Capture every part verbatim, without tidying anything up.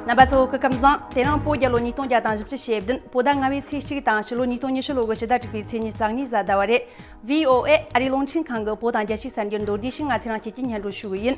རྣམ་པ་ཚོ་སྐུ་ཁམས་བཟང་། དེ་རིང་བོད་རྒྱལ་ལོ་ཉིས་སྟོང་བརྒྱ་དང་བཞི་བཅུ་ཞེ་བདུན། བོད་ཟླ་ལྔ་པའི་ཚེས་གཅིག་དང་ཕྱི་ལོ་ཉིས་སྟོང་ཉི་ཤུ་ལོ་གི་ཕྱི་ཟླ་དྲུག་པའི་ཚེས་ཉི་ཤུ་རྩ་གཉིས་གཟའ་ཟླ་བ་རེད། བྷི་ཨོ་ཨེ་ཨ་རིའི་རླུང་འཕྲིན་ཁང་གི་བོད་དང་རྒྱལ་སྤྱིའི་གསར་འགྱུར་མདོར་བསྡུས་ཤིག་ང་ཚོ་རང་ཁྱེད་ཀྱིས་སྙན་སྒྲོན་ཞུ་གི་ཡིན།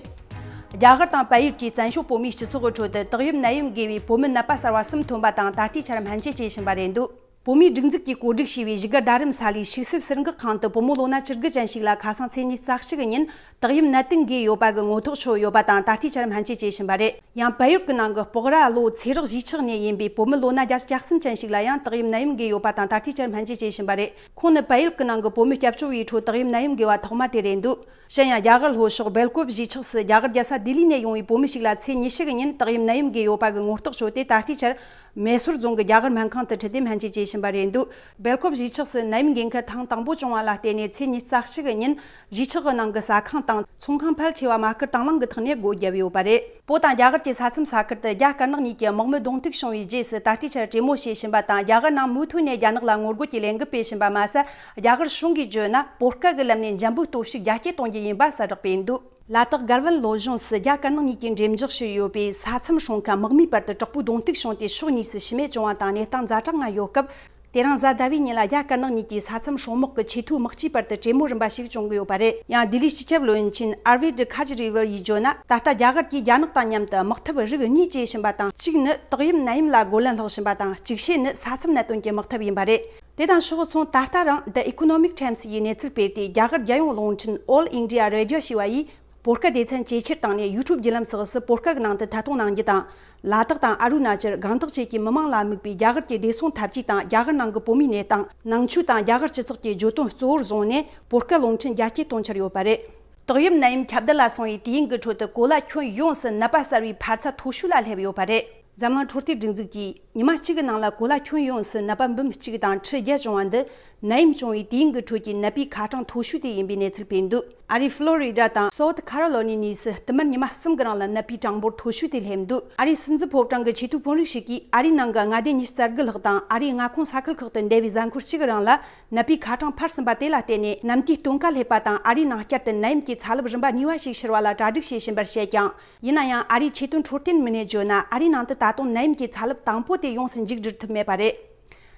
རྒྱ་གར་དང་བལ་ཡུལ་གྱི་བཙན་བྱོལ་བོད་མིའི་སྤྱི་ཚོགས་ཀྱི་ཁྲོད་དུ་དག་ཡུལ་ནད་ཡམས་འགོས་པའི་བོད་མི་ནད་པ་གསར་བ་གསུམ་ཐོན་པ་དང་ད་ལྟའི་ཆར་སྨན་བཅོས་བྱེད་བཞིན་པ་རེད་འདུག་བོད་མིའི་སྒྲིག་འཛུགས་ཀྱིས་བཀོད་སྒྲིག་བྱས་པའི་བཞུགས་སྒར་རྡ་རམ་ས་ལའི་ཞིག་གསོའི་ཟུར་འགག་ཁང་དུ་བུ་མོ་ལོ་ན་བཅུ་དགུ་ཅན་ཞིག་ལ་ཁ་སང་ཚེས་ཉི་ཤུ་རྩ་གཅིག་ཉིན་དག་ཡུལ་ནད་དུག་འགོས་ཡོད་པ་གི་ངོ་ཐོག་ཤོར་ཡོད་པ་དང་ད་ལྟའི་ཆར་སྨན་བཅོས་བྱེད་བཞིན་པ་རེད། ཡང་བལ་ཡུལ་གྱི་ནང་གི་སྤོག་ར་ལོ་ཚེ་རག་གཞིས་ཆགས་ནས་ཡིན་པའི་བོད་མི་ལོ་ན་བརྒྱད་ཅུ་གྱ་གསུམ་ཅན་ཞིག་ལ་ཡང་དག་ཡུལ་ནད་ཡམས་འགོས་ཡོད་པ་དང་ད་ལྟའི་ཆར་སྨན་བཅོས་བྱེད་བཞིན་པ་རེད། ཁོང་ནི་བལ་ཡུལ་གྱི་ནང་གི་བོད་མི་སྐྱབས་བཅོལ་བའི་ཁྲོད་དག་ཡུལ་ནད་ཡམས་འགོས་པ་ཐོག་མ་དེ་རེད་འདུག་གཞན་ཡང་རྒྱ་གར་ལྷོ་ཕྱོགས་སྦེལ་ཀོབ་གཞིས་ཆགས་སུ་རྒྱ་གར་རྒྱལ་ས་ལྡི་ལི་ནས་ཡོང་བའི་བོད་མི་ཞིག་ལ་ཚེས་ཉི་ཤུ་གི་ཉིན་དག་ཡུལ་ནད་ཡམས་འགོས་ཡོད་པ་གི་ངོ་རྟགས་བྱུང་སྟེ་ད་ལྟའི་ཆར་མེ་སོར་རྫོང་གི་རྒྱ་གར་སྨན་ཁང་དུ་ཁྲིད་དེ་སྨན་བཅོས་བྱེད་བཞིན་པ་རེད་འདུག་སྦེལ་ཀོབ་གཞིས་ཆགས་སུ་ནད་ཡམས་འགོས་མཁན་ཐེངས་དང་པོ་བྱུང་བ་ལ་བརྟེན་ནས་ཚེས་ཉི་ཤུ་རྩ་གཅིག་གི་ཉིན་གཞིས་ཆགས་ཀྱི་ནང་གི་ཟ་ཁང་དང་ཚོང་ཁང་ཕལ་ཆེ་བ་མ་བསྐུར་དང་བླངས་ཀྱི་ཐོག་ནས་སྒོ་བརྒྱབ་ཡོད་པ་རེད། བོད་དང་རྒྱ་གར་གྱི་ས་མཚམས་ས་ཁུལ་དུ་རྒྱ་དཀར་ནག་གཉིས་ཀྱི་དམག་མི་གདོང་ཐུག་བྱུང་བའི་རྗེས་སུ་ད་ལྟའི་ཆར་གྲོས་མོལ་བྱེད་བཞིན་པ་དང་རྒྱ་གར་ནང་མུ་མཐུད་ནས་རྒྱ་ནག་ལ་ངོ་རྒོལ་གྱི་ལས་འགུལ་སྤེལ་བཞིན་པ་མ་ཟད། རྒྱ་གར་གཞུང་གིས་བརྗོད་ན་སྤོ་སྐད་ཀྱི་ལམ་ནས་འཇམ་པོའི་སྟོབས་ཤུགས་རྒྱ་སྐྱེད་གཏོང་རྒྱུ་ཡིན་པ་གསལ་བསྒྲགས་སྤེལ་འདུག་ལ་དྭགས་སྒར་ཝན་ལོ་གཞུང་སུ་རྒྱ་དཀར་ནག་གཉིས་ཀྱིས་འགྲེམས་འཇོག་བྱས་ཡོད་པའི་ས་མཚམས་སྲུང་མཁན་དམག་མིའི་བར་དུ་དྲག་པོའི་གདོང་ཐུག་བྱུང་སྟེ་ཕྱོགས་གཉིས་སུ་ཤི་རྨས་བྱུང་བ་དང་གནས་སྟངས་ཛ་དྲག་ངང་ཡོད་སྐབས། དེ་རིང་གཟའ་ཟླ་བའི་ཉིན་ལ་རྒྱ་དཀར་ནག་གཉིས་ཀྱི་ས་མཚམས་སྲུང་དམག་གི་ཆེས་མཐོའི་དམག་སྤྱིའི་བར་དུ་གྲོས་མོལ་རིམ་པ་ཞིག་བྱུང་གི་ཡོད་པ་རེད། ཡང་ལྡི་ལིའི་སྤྱི་ཁྱབ་བློན་ཆེན་ཨར་བིནྡ་ཁེ་ཇི་རི་ཝལ་ཡིས་བརྗོད་ན། ད་ལྟ་རྒྱ་གར་གྱིས་རྒྱ་ནག་དང་མཉམ་དུ་དམག་འཐབ་རིགས་གཉིས་བྱེད་བཞིན་པ་དང་། གཅིག་ནི་ཏོག་དབྱིབས་ནད་ཡམས་ལ་རྒོལ་ལན་སློག་བཞིན་པ་དང་། གཅིག་ཤོས་ནི་ས་མཚམས་གནད་དོན་གྱི་དམག་འཐབ་ཡིན་པ་རེད། དེ་དང་ཕྱོགས་མཚུངས། ད་ལྟ་རང་The Economic Times་ཡིས་གནས་ཚུལ་སྤེལ་ཏེ། རྒྱ་གར་རྒྱལ་ཡོངས་རླུང་འཕྲིན་All India Radio་ཞེས་པ་ཡིས། བོད་སྐད་སྡེ་ཚན་ཇེ་ཆེར་བཏང་ནས་YouTube་བརྒྱུད་ལམ་སོགས་སུ་བོད་སྐད་ཀྱི་ནང་དུ་ཐད་གཏོང་གནང་རྒྱུ་དང་། ལ་དྭགས་དང་ཨ་རུ་ན་ཅལ། སྒང་ཏོག་བཅས་ཀྱི་མི་མང་ལ་དམིགས་པའི་རྒྱ་གར་གྱི་བདེ་སྲུང་འཐབ་ཇུས་དང་། རྒྱ་གར་ནང་གི་བོད་མིའི་གནས་སྟངས། ནང་ཆོས་དང་རྒྱ་གར་སྤྱི་ཚོགས་ཀྱི་བརྗོད་དོན་གཙོ་བོར་བཟུང་ནས་བོད་སྐད་རླུང་འཕྲིན་རྒྱ་སྐྱེད་གཏོང་འཆར་ཡོད་པ་རེད། ཏོག་དབྱིབས་ནད་ཡམས་ཁྱབ་གདལ་ལ་སོང་བའི་དུས་ཡུན་གྱི་ཁྲོད་དུ་གོ་ལ་ཁྱོན་ཡོངས་སུ་ནད་པ་གསར་བའི་འཕར་ཚད་མཐོ་ཤོས་ལ་སླེབས་ཡོད་པ་རེད། འཛམ་གླིང་འཕྲོད་བསྟེན་སྒྲིག་འཛུགས་ཀྱིས་ཉི་མ་གཅིག་གི་ནང་ལ་གོ་ལ་ཁྱོན་ཡོངས་སུ་ནད་པ་འབུམ་གཅིག་དང་ཁྲི་བརྒྱད་བྱུང་བ་འདི། ནད་ཡམས་བྱུང་བའི་དུས་ཡུན་གྱི་ཁྲོད་ཀྱི་ནད་པའི་ཁ་གྲངས་མཐོ་ཤོས་དེ་ཡིན་པའི་གནས་ཚུལ་སྤེལ་འདུག་ཨ་རིའི་ཧྥི་ལོ་རི་ཌ་དང་སའུ་ཐི་ཁ་རོ་ལི་ནའི་གནས་སུ་བསྟུད་མར་ཉི་མ་གསུམ་གྱི་རིང་ལ་ནད་པའི་གྲངས་འབོར་མཐོ་ཤོས་དེ་སླེབས་འདུག་ཨ་རིའི་སྲིད་འཛིན་ཕོ་བྲང་གི་ཆེས་མཐོའི་དཔོན་རིགས་ཤིག་གིས་ཨ་རིའི་ནང་གི་མངའ་སྡེ་ཉི་ཤུ་རྩ་དགུ་ལྷག་དང་ཨ་རིའི་མངའ་ཁོངས་ས་ཁུལ་ཁག་ཏུ་འདས་པའི་གཟའ་འཁོར་གཅིག་གི་རིང་ལ་ནད་པའི་ཁ་གྲངས་འཕར་ཟིན་པ་དེ་ལ་བརྟེན་ནས་ནམ་དུས་སྟོན་ཀ་སླེབས་པ་དང་ཨ་རིའི་ནང་བསྐྱར་དུ་ནད་ཡམས་ཀྱི་ཚ་རླབས་རིམ་པ་གཉིས་པ་ཞིག་འཕྱུར་བ་ལ་གྲ་སྒྲིག་བྱེད་བཞིན་པར་བཤད་ཀྱང་། ཡིན་ན་ཡང་ཨ་རིའི་ཆེས་མཐོའི་འཕྲོད་བསྟེན་མི་སྣས་བརྗོད་ན། ཨ་རིའི་ནང་དུ་ད་དུང་ནད་ཡམས་ཀྱི་ཚ་རླབས་དང་པོ་དེ་ཡོངས་སུ་མཇུག་སྒྲིལ་ཐུབ་མེད་པ་རེད།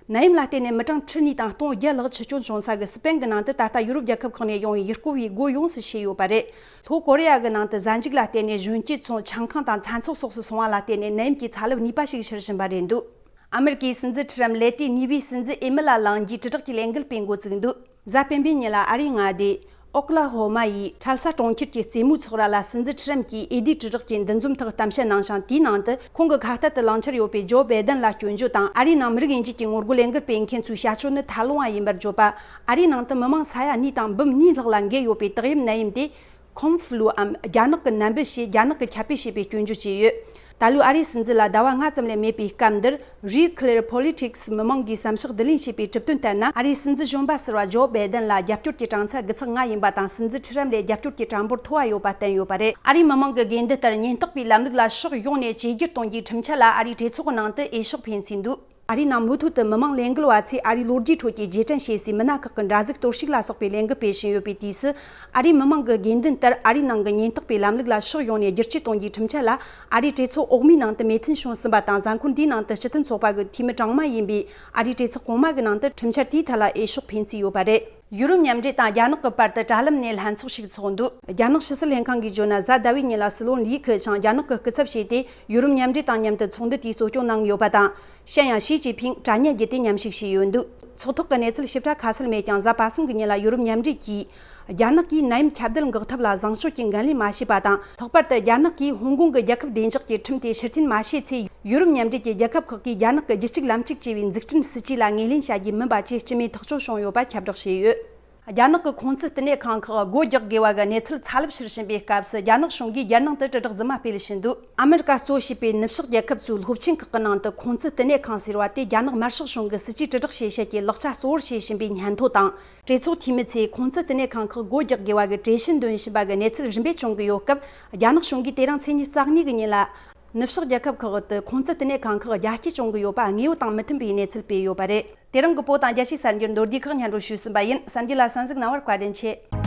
ནད་ཡམས་ལ་བརྟེན་ནས་མི་གྲངས་ཁྲི་གཉིས་དང་སྟོང་བརྒྱད་ལྷག་འཆི་སྐྱོན་བྱུང་ས་གི་སི་པེན་གྱི་ནང་དུ་ད་ལྟ་ཡུ་རོབ་རྒྱལ་ཁབ་ཁག་ནས་ཡོང་བའི་ཡུལ་སྐོར་བའི་སྒོ་ཡོངས་སུ་ཕྱེ་ཡོད་པ་རེད། ལྷོ་ཀོ་རི་ཡ་གི་ནང་དུ་གཟའ་མཇུག་ལ་བརྟེན་ནས་གཞོན་སྐྱེས་ཚོ་ཆང་ཁང་དང་མཚན་ཚོགས་སོགས་སུ་སོང་བ་ལ་བརྟེན་ནས་ནད་ཡམས་ཀྱི་ཚ་རླབས་གཉིས་པ་ཞིག་འཕྱུར་བཞིན་པ་རེད་འདུག་ཨ་མེ་རི་ཀའི་སྲིད་འཛིན་ཁྲི་རམ་ལས་དེ་གཉིས་པའི་སྲིད་འཛིན་ཨེ་མི་ལ་ལང་རྒྱའི་དྲིལ་བསྒྲགས་ཀྱི་ལས་འགུལ་སྤེལ་འགོ་བཙུགས་འདུག་གཟའ་སྤེན་པའི་ཉིན་ལ་ཨ་རིའི་མངའ་སྡེ་ཨོ་ཀ་ལ་ཧོ་མ་ཡི་ཁྲལ་ས་གྲོང་ཁྱེར་གྱི་རྩེད་མོའི་ཚོགས་ར་ལ་སྲིད་འཛིན་ཁྲི་རམ་གྱིས་འོས་བསྡུའི་དྲིལ་བསྒྲགས་ཀྱི་འདུ་འཛོམས་ཐོག་གཏམ་བཤད་གནང་ཞིང་། དེའི་ནང་དུ་ཁོང་གི་ཁ་གཏད་དུ་ལངས་འཆར་ཡོད་པའི་ཇོ་བྷའི་ཌེན་ལ་སྐྱོན་བརྗོད་དང་། ཨ་རིའི་ནང་མི་རིགས་དབྱེ་འབྱེད་ཀྱི་ངོ་རྒོལ་ལས་འགུལ་སྤེལ་མཁན་ཚོའི་བྱ་སྤྱོད་ནི་ཐར་ལོང་བ་ཡིན་པར་བརྗོད་པ། ཨ་རིའི་ནང་དུ་མི་མང་ས་ཡ་གཉིས་དང་འབུམ་གཉིས་ལྷག་ལ་འགོས་ཡོད་པའི་ཏོག་དབྱིབས་ནད་ཡམས་དེ། ཁོང་ཧྥུ་ལུའམ་རྒྱ་ནག་གི་ནད་འབུ་ཞེས་རྒྱ་ནག་གིས་ཁྱབ་སྤེལ་བྱས་པའི་སྐྱོན་བརྗོད་བྱས་ཡོད། ད་ལོའི་ཨ་རིའི་སྲིད་འཛིན་ལ་ཟླ་བ་ལྔ་ཙམ་ལས་མེད་པའི་སྐབས་འདིར། Real Clear Politics མི་མང་གིས་བསམ་ཤག་བསྡུ་ལེན་བྱས་པའི་གྲུབ་དོན་ལྟར་ན། ཨ་རིའི་སྲིད་འཛིན་གཞོན་པ་ཟུར་པ་ཇོ་བྷའི་ཌེན་ལ་རྒྱབ་སྐྱོར་གྱི་གྲངས་ཚད་དགུ་ཚེག་ལྔ་ཡིན་པ་དང་། སྲིད་འཛིན་ཁྲི་རམ་ལས་རྒྱབ་སྐྱོར་གྱི་གྲངས་འབོར་མཐོ་བ་ཡོད་པ་བསྟན་ཡོད་པ་རེད། ཨ་རིའི་མི་མང་གི་དགོས་འདུན་ལྟར། ཉེན་རྟོག་པའི་ལམ་ལུགས་ལ་ཕྱོགས་ཡོངས་ནས་བཅོས་བསྒྱུར་གཏོང་རྒྱུའི་ཁྲིམས་འཆར་ལ་ཨ་རིའི་གྲོས་ཚོགས་ནང་དུ་འོས་ཤོག་འཕེན་རྩིས་འདུག་ཨ་རིའི་ནང་མུ་མཐུད་དུ་མི་མང་ལས་འགུལ་བ་ཚོས་ཨ་རིའི་ལོ་རྒྱུས་ཁྲོད་ཀྱི་རྗེས་དྲན་བྱེད་སའི་མི་སྣ་ཁག་གི་འདྲ་གཟུགས་གཏོར་བཤིག་ལ་སོགས་པའི་ལས་འགུལ་སྤེལ་བཞིན་ཡོད་པའི་དུས་སུ། ཨ་རིའི་མི་མང་གི་དགོས་འདུན་ལྟར། ཨ་རིའི་ནང་གི་ཉེན་རྟོག་པའི་ལམ་ལུགས་ལ་ཕྱོགས་ཡོངས་ནས་བསྒྱུར་བཅོས་གཏོང་རྒྱུའི་ཁྲིམས་འཆར་ལ་ཨ་རིའི་གྲོས་ཚོགས་འོག་མའི་ནང་དུ་མོས་མཐུན་བྱུང་ཟིན་པ་དང་། གཟའ་འཁོར་འདིའི་ནང་དུ་སྤྱི་མཐུན་ཚོགས་པ་གི་འཐུས་མི་གྲངས་མང་ཡིན་པས། ཨ་རིའི་གྲོས་ཚོགས་གོང་མ་གི་ནང་དུ་ཁྲིམས་འཆར་དེའི་ཐད་ལ་འོས་ཤོག་འཕེན་རྩིས་ཡོད་པ་རེད། ཡུ་རོབ་མཉམ་འབྲེལ་དང་རྒྱ་ནག་གི་བར་དུ་དྲ་ལམ་ནས་ལྷན་ཚོགས་ཤིག་ཚོགས་འདུག་རྒྱ་ནག་ཕྱི་སྲིད་ལྷན་ཁང་གིས་བརྗོད་ན། གཟའ་ཟླ་བའི་ཉིན་ལ་སྲིད་བློན་ལི་ཁེ་ཆང་རྒྱ་ནག་གི་སྐུ་ཚབ་བྱས་ཏེ། ཡུ་རོབ་མཉམ་འབྲེལ་དང་མཉམ་དུ་ཚོགས་འདུ་དེ་གཙོ་སྐྱོང་གནང་ཡོད་པ་དང་། གཞན་ཡང་ཞི་ཅིན་ཕིང་དྲ་བརྙན་བརྒྱུད་དེ་མཉམ་ཞུགས་བྱས་ཡོད་འདུག་ཚོགས་ཐོག་གི་གནས་ཚུལ་ཞིབ་ཕྲ་ཁ་གསལ་མེད་ཀྱང་། གཟའ་པ་སངས་ཀྱི་ཉིན་ལ་ཡུ་རོབ་མཉམ་འབྲེལ་གྱིས། རྒྱ་ནག་གིས་ནད་ཡམས་ཁྱབ་གདལ་འགོག་ཐབས་ལ་བཟང་སྤྱོད་ཀྱི་འགན་ལེན་མ་བྱས་པ་དང་། ལྷག་པར་དུ་རྒྱ་ནག་གིས་ཧོང་ཀོང་གི་རྒྱལ་ཁབ་བདེ་འཇགས་ཀྱི་ཁྲིམས་དེ་ཕྱིར་འཐེན་མ་བྱས་ཚེ། ཡུ་རོབ་མཉམ་འབྲེལ་གྱི་རྒྱལ་ཁབ་ཁག་གིས་རྒྱ་ནག་གི་རྒྱུད་གཅིག་ལམ་གཅིག་ཅེས་པའི་འཛུགས་སྐྲུན་སྲིད་ཇུས་ལ་ངོས་ལེན་བྱ་རྒྱུ་མིན་པ་བཅས་སྤྱི་མོས་ཐག་གཅོད་བྱུང་ཡོད་པ་ཁྱབ་བསྒྲགས་བྱས་ཡོད། རྒྱ་ནག་གི་ཁོང་ཚོའི་བསྟི་གནས་ཁང་ཁག་སྒོ་རྒྱག་དགོས་པ་གི་གནས་ཚུལ་ཚ་རླབས་འཕྱུར་བཞིན་པའི་སྐབས་སུ། རྒྱ་ནག་གཞུང་གིས་རྒྱལ་ནང་དུ་དྲིལ་བསྒྲགས་རྫུན་མ་སྤེལ་བཞིན་འདུག་ཨ་མེ་རི་ཀ་གཙོ་བྱས་པའི་ནུབ་ཕྱོགས་རྒྱལ་ཁབ་ཚོའི་སློབ་ཆེན་ཁག་གི་ནང་དུ་ཁོང་ཚོའི་བསྟི་གནས་ཁང་ཟེར་བ་དེ་རྒྱ་ནག་དམར་ཤོག་གཞུང་གི་སྲིད་ཇུས་དྲིལ་བསྒྲགས་བྱེད་བྱེད་ཀྱི་ལག་ཆ་གཙོ་བོར་བྱེད་བཞིན་པའི་སྙན་ཐོ་དང་། གྲོས་ཚོགས་འཐུས་མི་ཚོས་ཁོང་ཚོའི་བསྟི་གནས་ཁང་ཁག་སྒོ་རྒྱག་དགོས་པ་གི་གྲོས་གཞི་འདོན་བཞིན་པ་གི་གནས་ཚུལ་རིམ་པས་བྱུང་གི་ཡོད་སྐབས། རྒྱ་ནག་གཞུང་གིས་དེ་རིང་ཚེས་ཉི་ཤུ་རྩ་གཉིས་གི་ཉིན་ལ། ནུབ་ཕྱོགས་རྒྱལ་ཁབ་ཁག་ཏུ་ཁོང་ཚོའི་བསྟི་གནས་ཁང་ཁག་རྒྱ་སྐྱེད་བྱུང་གི་ཡོད་པ་དངོས་ཡོད་དང་མི་མཐུན་པའི་གནས་ཚུལ་སྤེལ་ཡོད་པ་རེད། དེ་རིང་གི་བོད་དང་རྒྱལ་སྤྱིའི་གསར་འགྱུར་མདོར་བསྡུས་ཁག་སྙན་སྒྲོན་ཞུས་ཟིན་པ་ཡིན། གསར་འགྱུར་ལ་གསན་གཟིགས་གནང་བར་བཀའ་དྲིན་ཆེ།